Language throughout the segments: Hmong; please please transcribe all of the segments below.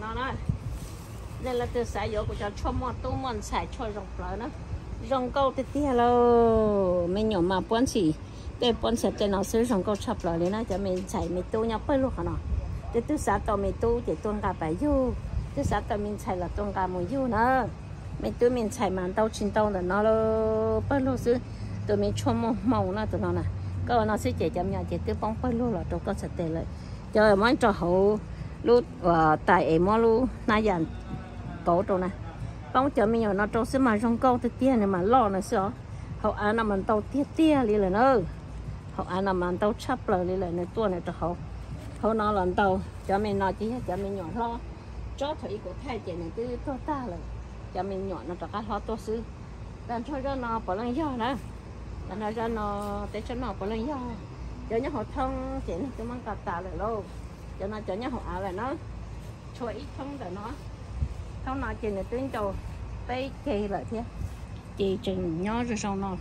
No na, nej leej twg xav yuav kuv cov tshuaj muaj tub muaj ntxhais tshuaj zoo plawv na, zoo nkauj tiag tiag lauj. Me nyuam mas puab ntxhais, tej puab ntxhais tej no xwb zoo nkauj tshaj plaws li na. Cov me ntxhais me tub nyob pawg lug qhov no, tus twg xav tau me tub ces tuaj nqa pas yug, twg xav tau me ntxhais los tuaj nqa mus yug na. Me tub me ntxhais mas ntau tsis ntau ntawm no lauj, pawg lug xwb. Tus me tshuaj muaj hmoo na tus no na, koj ua no xwb ces cov me nyuam ces twb poob pawg lug los rau koj txhais tes lawm. Cov muab rau hauv lub tais es muab lub hnab yas kauv rau na, poob cov me nyuam no rau xwb mas zoo nkauj tiag tiag, nws mas loj no xwb os. Hauv av no mas ntau tiag tiag li lawm na. Hauv av no mas ntau tshaj plaws li lawm, nws tuaj nws rau hauv. Hauv no los ntau, cov me no ces yog cov me nyuam hlob, tsob thaum ub kuv thaij ces nws twb tuag tag lawm. Cov me nyuam no rov qab hlob tuaj xwb. Tag nrho zaj no puav leej yog na, tag nrho zaj no, tej tsob no puav leej yog. Cov nyob hauv thoob ces neeg twb muab nqa tas lawm lauj. Cov no cov nyob hauv av lawm na. Tshuav ib thoob ntawm no, thoob no ces nws twb ncau peb ceg lawm thiab, ces tseem nyob zoo zoo no.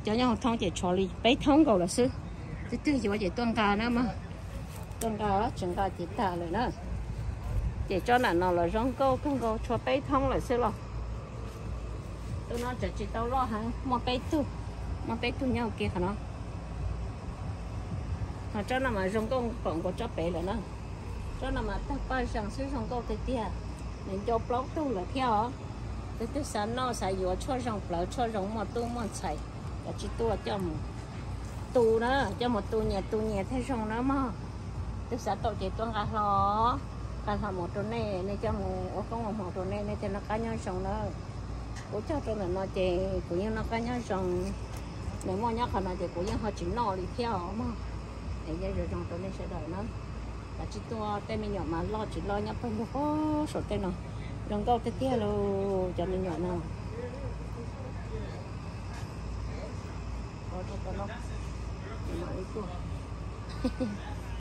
Cov nyob hauv thoob ces tshuav li peb thoob nkaus lawm xwb. Twg twg yuav ces tuaj nqa na mog, tuaj nqa, tsis nqa ces tag lawm na. Ces tsob nram no los zoo nkauj kawg nkaus, tshuav peb thoob lawm xwb los. Tus no tseem tsis tau loj heev, muaj peb tug, muaj peb tug nyob hauv ke qhov no. Ho tsob no mas zoo nkauj pom nkaus tsob pem lawm na. Tsob no mas tag paj zees xwb, zoo nkauj tiag tiag, nws ncau plaub tug lawm thiab os. Tus twg xav noj xav yuav tshuaj zoo plawv, tshuaj zoo muaj tub muaj ntxhais, kav tsij tuaj coj mus tu na, coj mus tu nyias tu nyias thiaj zoo na mog. Twg xav tau ces tuaj nqa hlo, nqa hlo mus rau nej, nej coj mus ua koob ua hmoov rau nej, nej thiaj noj qab nyob zoo na. Kuv cog rau ntawm no ces kuv yeej noj qab nyob zoo, nws muaj nyob qhov no ces kuv yeej ho tsis noj li thiab os mog. Es yeej zoo zoo rau nej sawv daws na. Kav tsij tuaj, tej me nyuam mas loj tsis loj nyob pawg lug saum tej no, zoo nkauj tiag tiag lauj cov me nyuam no.